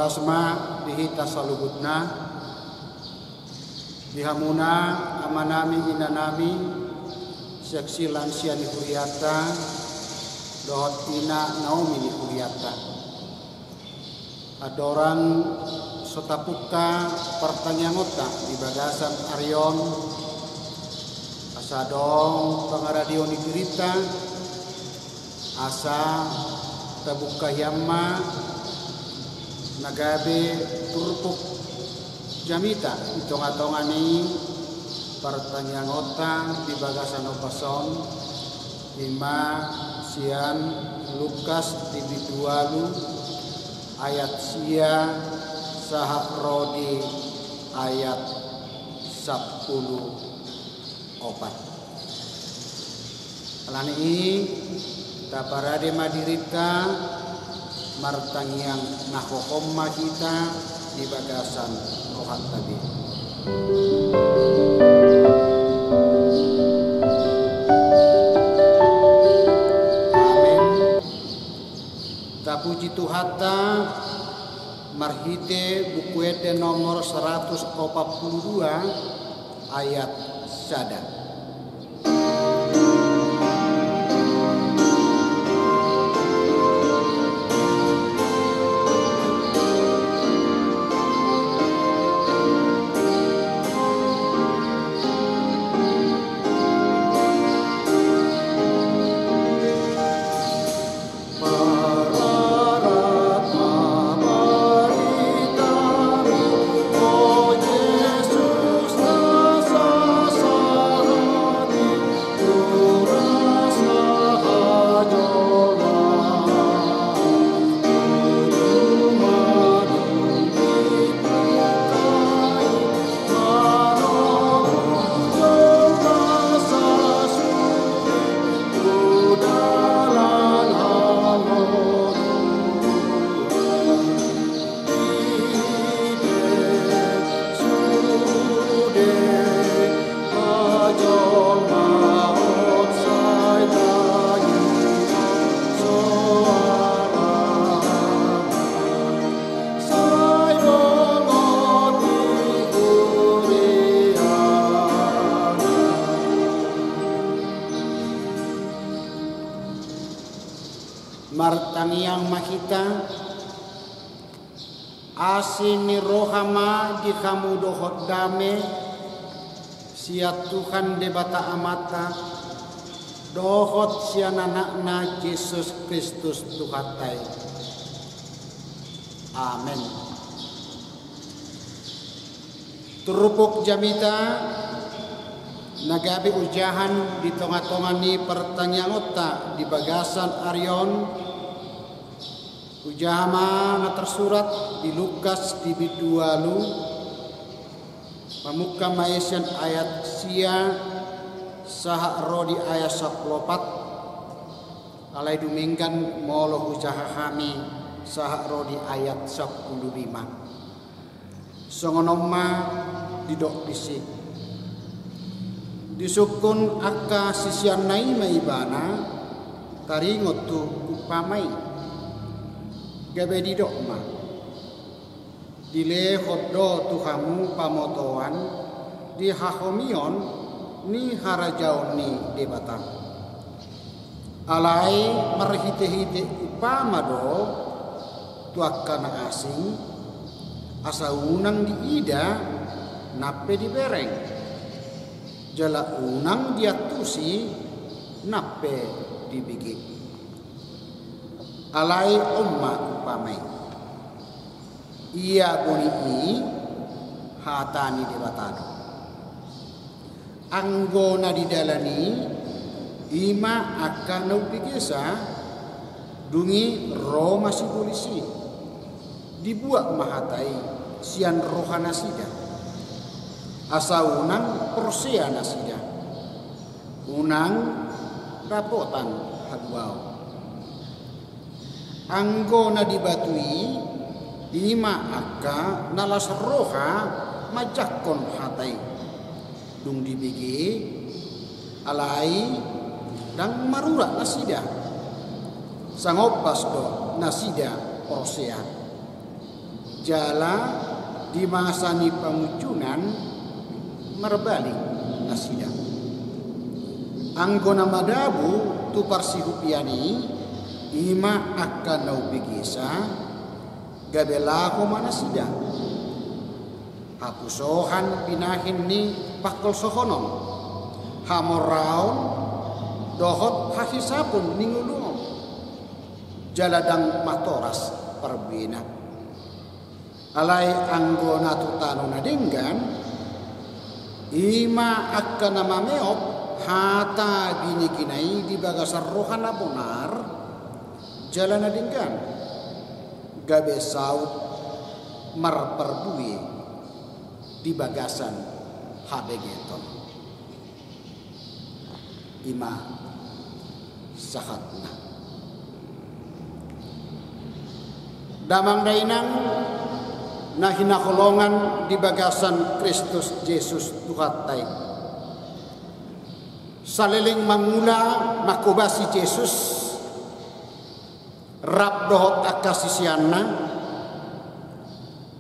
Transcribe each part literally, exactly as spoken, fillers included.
Horas ma di hita saluhutna, di hamuna amanami, inanami, seksi lansia ni hurianta dohot ina naomi ni hurianta. Andorang so tapungka partangiangonta di bagasan ari on, asa adong pangaradion ni dirinta, asa tabungka hian ma na gabe turpuk jamita di tongatonga ni partangiangonta di bagasan ombas on, i ma sian Lukas di bindu ualu ayat sia sahat ro di ayat sampulu opat. Alani i, taparade ma dirinta, martangiang na hohom ma hita di bagasan rohanta be. Amen. Tapuji Tuhanta marhite Buku Ende nomor saratus opat pulu dua ayat sada. Martangiang ma hita. Asi ni roha ma di hamu dohot dame sian Tuhan Debata Amanta dohot sian Anakna Jesus Kristus Tuhanta i. Amen. Turpuk jamita na gabe ojahan di tongatonga ni partangiangonta di bagasan ari on, hujaha ma na tarsurat di Lukas di bindu ualu, mamungka ma i sian ayat sia sahat ro di ayat sampulu opat. Alai dumenggan molo hujaha hami sahat ro di ayat sampulu lima. Songon on ma didok disi. Disungkun angka siseanna i ma Ibana, taringot tu umpama i. Gabe didok ma, dilehon do tu hamu pamotoan di hahomion ni harajaon ni Debata. Alai marhitehite umpama do tu angka na asing, asa unang diida nang pe dibereng, jala unang diantusi nang pe dibege. Alai on ma umpama i. Ia boni i hata ni Debata do. Anggo na di dalan i, i ma angka na umbegesa, dung i ro ma sibolis i. Dibuat ma hata i sian rohanasida, asa unang porsea nasida, unang dapotan haluaon. Anggo na di batu i, i ma angka na las roha manjangkon hata i. Dung dibege, alai ndang marurat nasida, sangombas do nasida porsea. Jala di masa ni pangunjunan marbalik nasida. Anggo na madabu tu parsihupian i, i ma angka na umbegesa, gabe laho ma nasida. Hapusohan binahen ni pangkolsohonon, hamoraon dohot hahisapon ni ngolu on, jala ndang matoras parbuena. Alai anggo na tu tano na denggan, i ma angka na mameop hata binegena i di bagasan roha na bonar jala na denggan, gabe saut marparbue di bagasan habegeton. I ma sahatna. Damang dainang na hinaholongan di bagasan Kristus Jesus Tuhanta i. Saleleng mangula manghobasi Jesus rap dohot angka siseanna,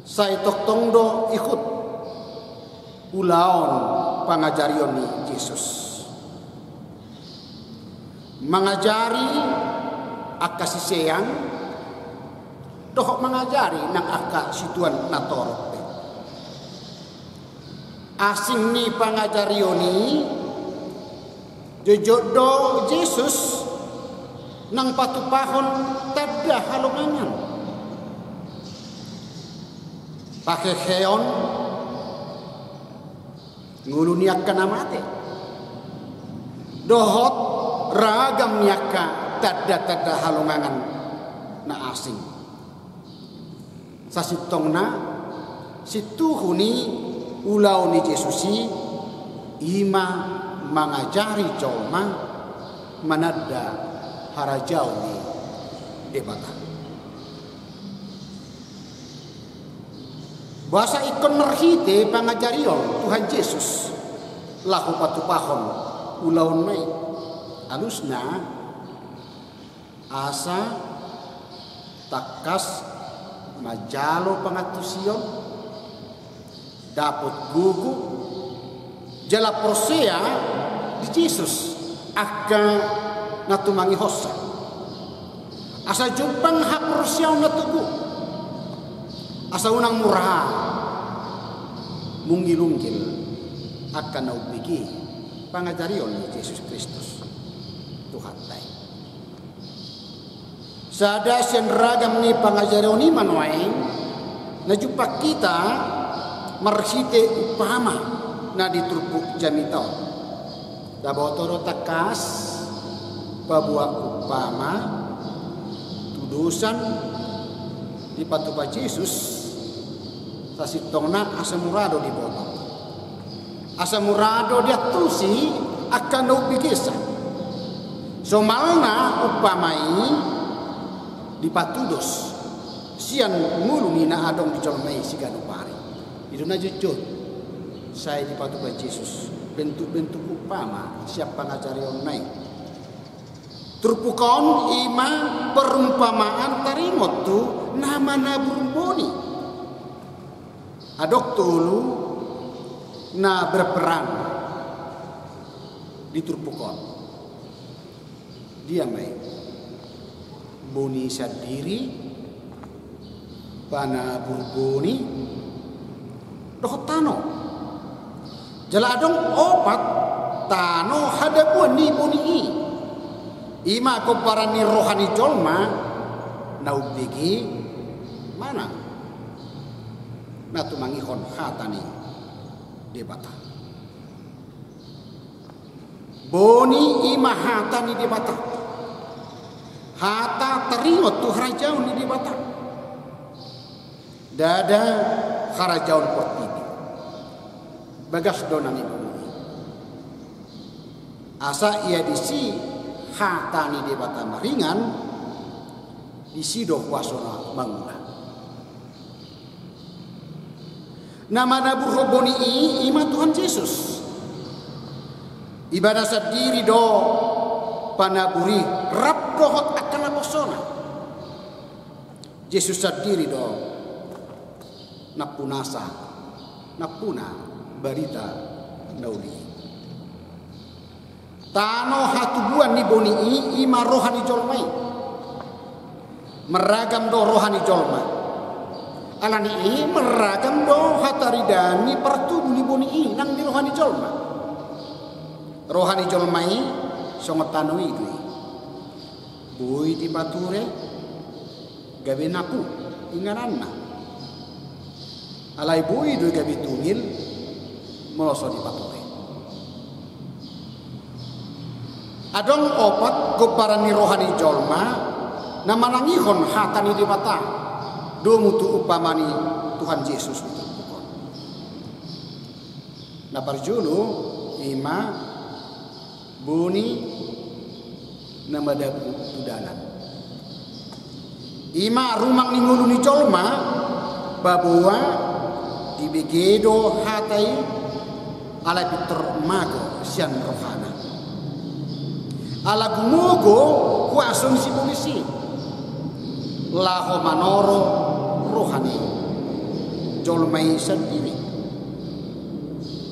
sai tongtong do ihut ulaon pangajarion ni Jesus. Mangajari angka sisean dohot mangajari nang angka situan na torop pe. Asing ni pangajarion i, jotjot do Jesus nang patupahon tanda halongangan, paheheon ngolu ni angka na mate, dohot ragam ni angka tanda-tanda halongangan na asing. Sasintongna, sintuhu ni ulaon ni Jesus i, i ma mangajari jolma mananda harajaon ni Debata. Boasa ingkon marhite pangajarion Tuhan Jesus laho patupahon ulaonna i? Alusna, asa tangkas manjalo pangantusion, dapot gogo, jala porsea di Jesus angka na tumangihonsa. Asa jumpang haporseaon na togu, asa unang mura mungil-ungil angka na umbege pangajarion ni Jesus Kristus Tuhanta i. Sada sian ragam ni pangajarion i ma nuaeng na jumpang hita marhite umpama na di turpuk jamita on. Taboto do tangkas paboa umpama, tudosan dipatupa Jesus, sasintongna asa mura do diboto. Asa mura do diantusi angka na umbegesa. Somalna umpama i dipatudos sian ngolu ni na adong di jolma i siganup ari. I do na jotjot sai dipatupa Jesus bentuk-bentuk umpama sian pangajarionna i. Turpuk on i ma perumpamaan taringot tu na manabur boni. Adong tolu na berperan di turpuk on. Dia ma i? Boni sandiri, panabur boni, dohot tano. Jala adong opat tano hadabuan ni boni i. I ma pomparan ni roha ni jolma na umbege manang na tumangihon hata ni Debata. Boni i ma hata ni Debata. Hata taringot tu harajaon ni Debata. Ndada harajaon portibi. Bagas do na niboto i. Asa ia disi hata ni Debata maringan, disi do huasona mangula. Na manaburhon boni i, i ma Tuhan Jesus. Ibana sandiri do panabur i rap dohot angka naposona. Jesus sandiri do Nampunasa, nampuna barita na uli i. Tano hatubuan ni boni i, i ma roha ni jolma i. Marragam do roha ni jolma. Alani i marragam do hataridaan ni partubu ni boni i nang di roha ni jolma. Roha ni jolma i songon tano i do i. Boi dipature, gabe napu ingananna. Alai boi do i gabe tungil molo so dipature. Adong opat gombaran ni roha ni jolma na manangihon hata ni Debata domu tu umpama ni Tuhan Jesus di turpuk on. Na parjolo i ma boni na madabu tu dalan. I ma rumang ni ngolu ni jolma, paboa dibege do hata i, alai pintor mago sian rohana. Ala gumogo huaso ni sibolis i laho manoro roha ni jolma i sandiri.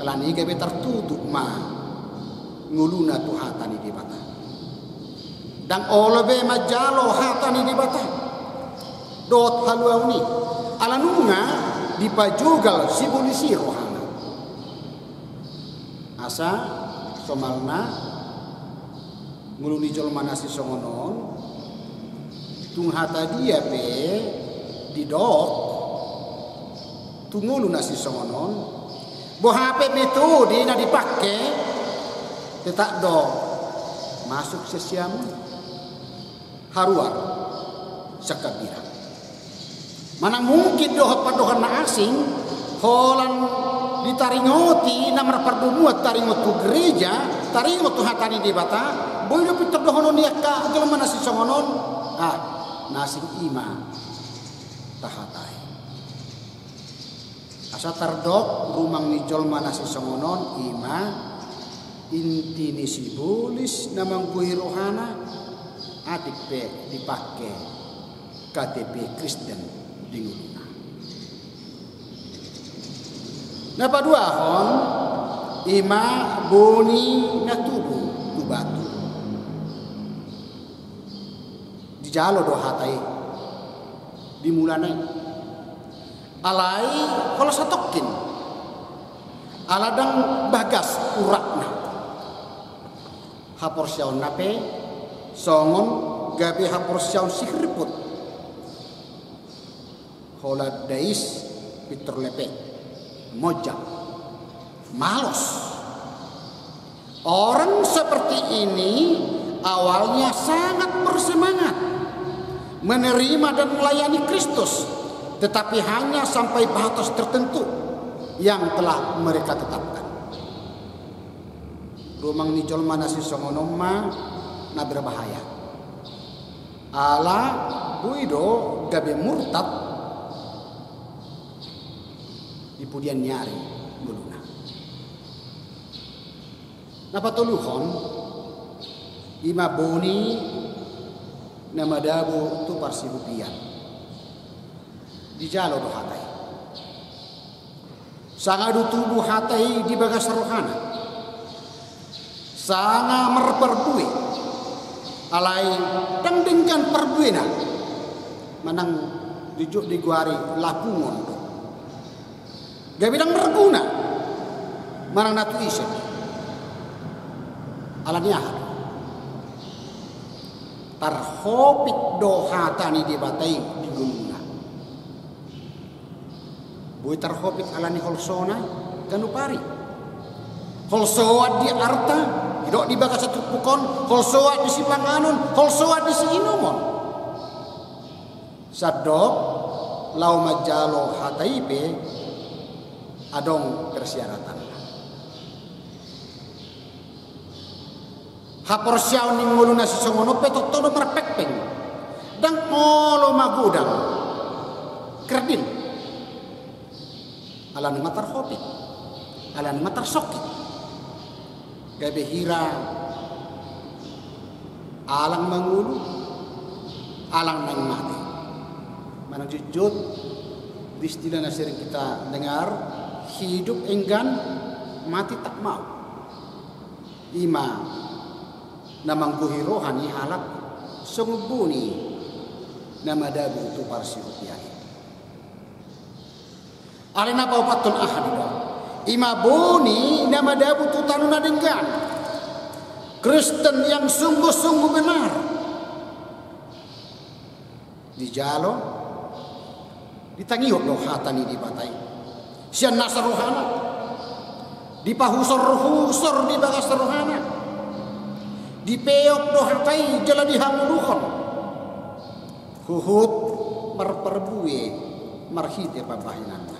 Alani i gabe tartutup ma ngoluna tu hata ni Debata. Ndang olo be manjalo hata ni Debata dohot haluaon i, ala nunga dipajogal sibolis i rohana. Asa somalna ngolu ni jolma na sisongon on, tung hata dia pe didok tu ngolu na sisongon on, boha pe metode na dipangke, tetap do masuk sian siamun, haruar sian hambirang. Manang mungkin dohot pandohan na asing, holan ditaringoti na marpardomuan taringot tu gereja, taringot tu hata ni Debata, boi do pintor dohonon ni angka jolma na sisongon on, ah, na asing i ma tahatai. Asa tardok rumang ni jolma na sisongon on i ma inti ni sibolis na manggohi rohana, atik pe dipangke K T P Kristen di ngoluna. Na paduahon i ma boni na tubu tu batu. Dijalo do hata i di mulana i. Alai holan satongkin. Ala ndang bagas uratna. Haporseaonna pe songon gabe haporseaon sihirput. Holan dais pintor lepe, monjak, malos. Orang seperti ini awalnya sangat bersemangat menerima dan melayani Kristus, tetapi hanya sampai batas tertentu yang telah mereka tetapkan. Rumang ni jolma na sisongon on ma na berbahaya. Ala boi do gabe murtad di pudian ni ari ngoluna. Na patoluhon i ma boni na madabu tu parsihupian. Dijalo do hata i. Sanga do tubu hata i di bagas rohana. Sanga marparbue. Alai ndang denggan parbuena. Manang jujur digoari lapungon do. Gabe ndang marguna. Manang na tu ise. Alani aha do? Tarhopik do hata ni Debata i di ngoluna. Boi tarhopik alani holsona ganup ari. Holsoan di arta, didok di bagasan turpuk on, holsoan di sipanganon, holsoan di siinumon. Sandok laho manjalo hata i pe adong persyaratanna. Haporseaon ni ngolu na sisongon on pe tongtong do marpengpeng. Ndang olo magodang kerdil. Ala nunga tarhopik. Ala nunga tarsongkit. Gabe hira alang mangolu, alang naeng mate. Manang jotjot Istilah na sering kita dengar, hidup enggan, mati tak mau. I ma na manggohi roha ni halak songon boni na madabu tu parsihupian i. Alai na paopathon aha do? I ma boni na madabu tu tano na denggan. Kristen yang sungguh-sungguh benar. Dijalo, ditangihon do hata ni Debata i sian nasa rohana. Dipahusor-husor di bagas rohana. Dipeop do hata i jala dihangoluhon. Huhut marparbue marhite pambahenanna.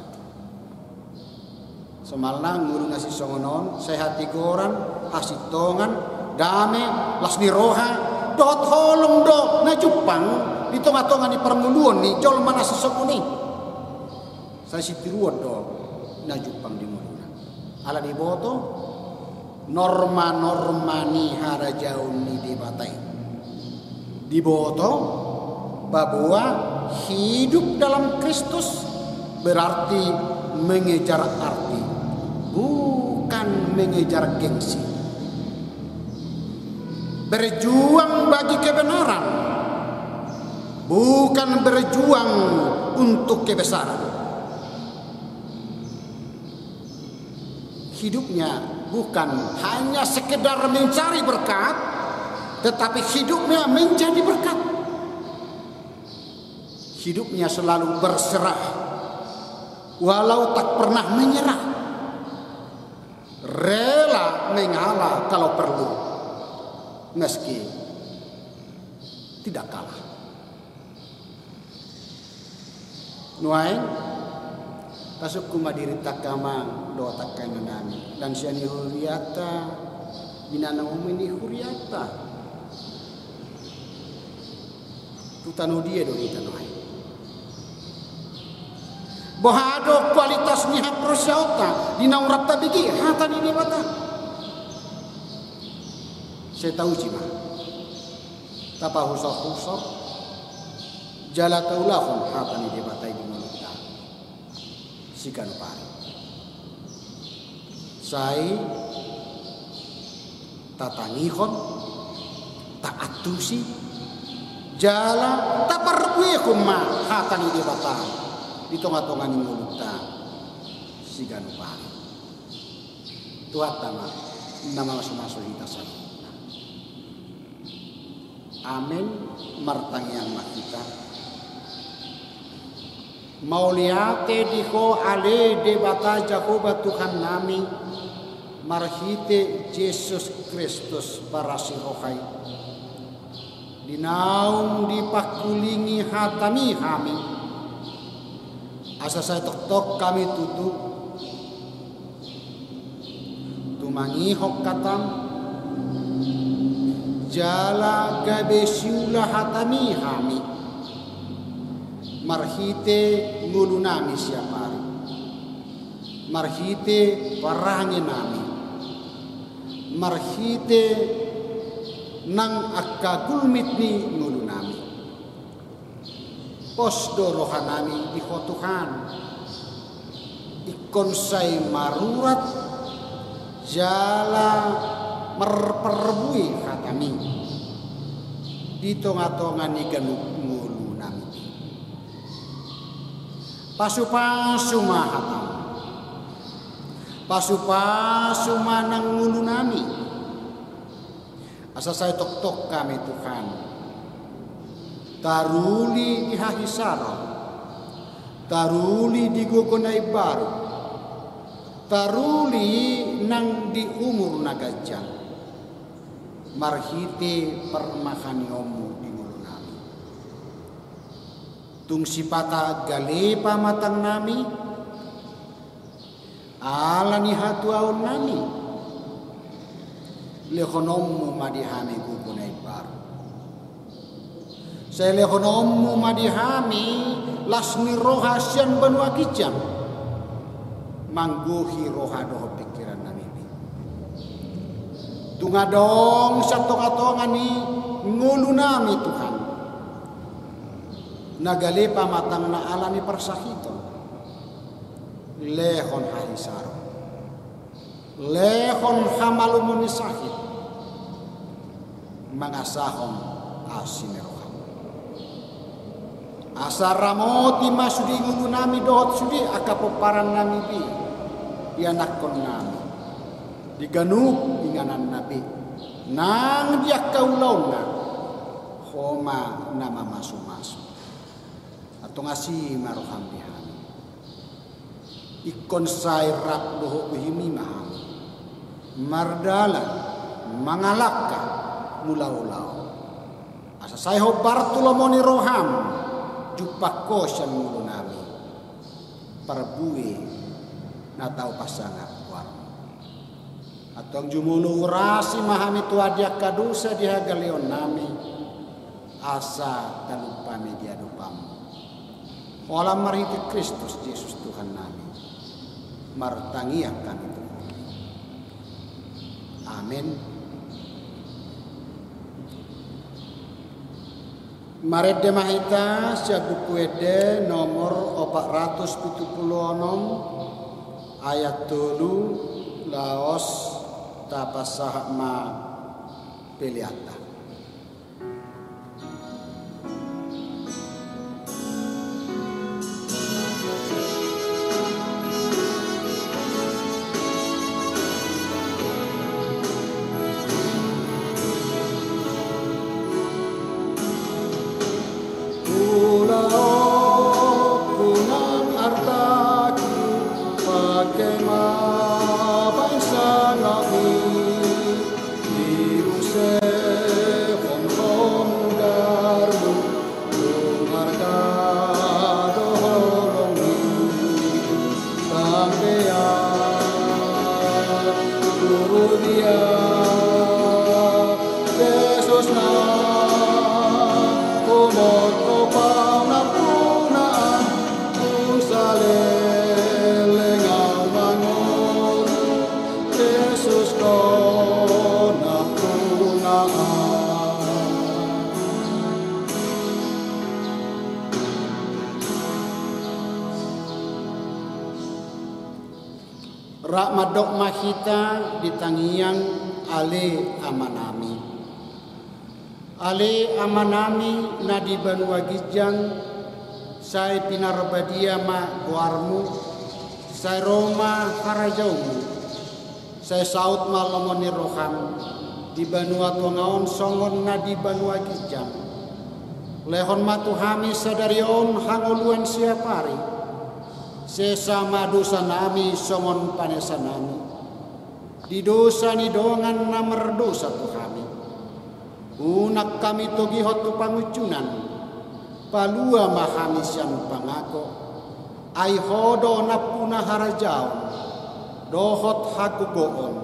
Somalna ngolu na sisongon on sai hatigoran, hasintongan, dame, las ni roha, dohot holong do na jumpang di tonga-tonga ni parngoluon ni jolma na sisongon i. Sai sitiruon do na jumpang di ngoluna. Ala diboto norma-norma ni harajaon ni Debata i. Diboto bahwa hidup dalam Kristus berarti mengejar arti, bukan mengejar gengsi. Berjuang bagi kebenaran, bukan berjuang untuk kebesaran. Hidupnya bukan hanya sekedar mencari berkat, tetapi hidupnya menjadi berkat. Hidupnya selalu berserah, walau tak pernah menyerah. Rela mengalah kalau perlu, meski tidak kalah. Nuaeng, tasungkun ma dirinta angka amang dohot angka inanami, dan sian ni hurianta, di na naung mangihut hurianta. Tu tano dia do hita nuaeng? Boha do kualitas ni haporseaonta di naung rap tabege hata ni Debata? Sai tauji ma. Tapahusor-husor jala taulahon hata ni Debata i di ngolunta siganup ari. Sai tatangihon, taantusi, jala taparbuehon ma hata ni Debata di tonga-tonga ni ngolunta siganup ari. Tuhanta ma na mamasumasu hita saluhutna. Amen. Martangiang ma hita. Mauliate di Ho ale Debata Jahowa Tuhannami, marhite Jesus Kristus barasi roha i, di naung dipangkulingi hatami hami, asa sai tongtong hami tutu tumangihon hatam, jala gabe siula hatami hami, marhite ngolunami siapari, marhite parangenami, marhite nang angka gulmit ni ngolunami. Pos do rohanami di Ho Tuhan. Ingkon sai marurat jala marparbue hatami di tonga-tonga ni ganup ngolunami. Pasu-pasu ma hatam. Pasu-pasu ma nang ngolunami. Asa sai tongtong hami Tuhan taruli di hahisaron, taruli di gogo na imbaru, taruli nang di umur na ganjang, marhite parmahanionmu di ngolunami. Tung sipata gale pamatangnami, ala ni hatuaonnami, lehononmu ma di hami gogo na imbaru. Sai lehononmu ma di hami las ni roha sian banua ginjang, manggohi roha dohot pingkirannami be. Tung adong sian tonga-tonga ni ngolunami Tuhan, na gale pamatangna ala ni parsahiton, Lehon hahisaron, lehon hamalumon ni sahit, mangasahon asi ni roham. Asa ramoti ma sude ngolunami dohot sude angka pomparan nami be, ianakkon nami, di ganup inganan na be, nang di angka ulaonna, Ho ma na mamasumasu. Antong asi ma roham di hami. Ingkon sai rap dohot bohimi ma hami, mardalan, mangalangka, mulaulaon. Asa sai hombar tu lomo ni roham, jumpang Ho sian ngolunami, parbue na tau pasangap goarmu. Antong jumolo urasi ma hami tu angka dosa di hagaleonnami, asa talup hami di adopanmu. Holan marhite Kristus Jesus Tuhannami, martangiang hami tu Ho. Amen. Marende ma hita sian Buku Ende nomor opat ratus pitu pulu onom, ayat tolu, laos tapasahat ma peleanta. Ulaonku nang artaku, pangke ma baen sangapmi, diusehon Ho mudarmu, dung arga do holongmi. Tambean tu dia Jesus na humot Ho pangampunaan, tung saleleng au mangoru, Jesus Ho na pangampunaan. Rap mandok ma hita di tangiang. Ale Amanami. Ale Amanami na di banua ginjang, sai pinarbadia ma goarmu, sai ro ma harajaonmu, sai saut ma lomo ni roham, di banua tonga on songon na di banua ginjang. Lehon ma tu hami sadari on hangoluan siapari. Sesa ma dosanami songon panesanami di dosa ni dongan na mardosa tu hami. Unang hami togihon tu pangunjunan, palua ma hami sian pangago. Ai Ho do nampuna harajaon dohot hagogoon,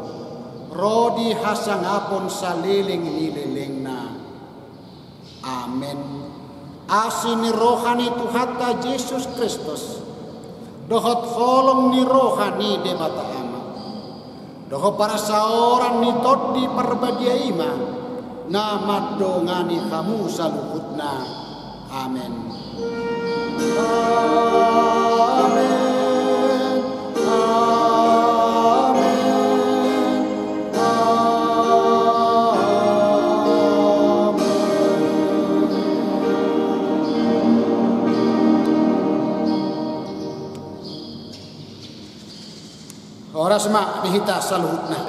ro di hasangapon saleleng ni lelengna. Amen. Asi ni roha ni Tuhanta Jesus Kristus, dohot holong ni roha ni Debata Ama, dohot parsaoran ni Tondi Parbadia i ma na mandongani hamu saluhutna. Amen. Amen. Amen. Amen. Horas ma di hita saluhutna.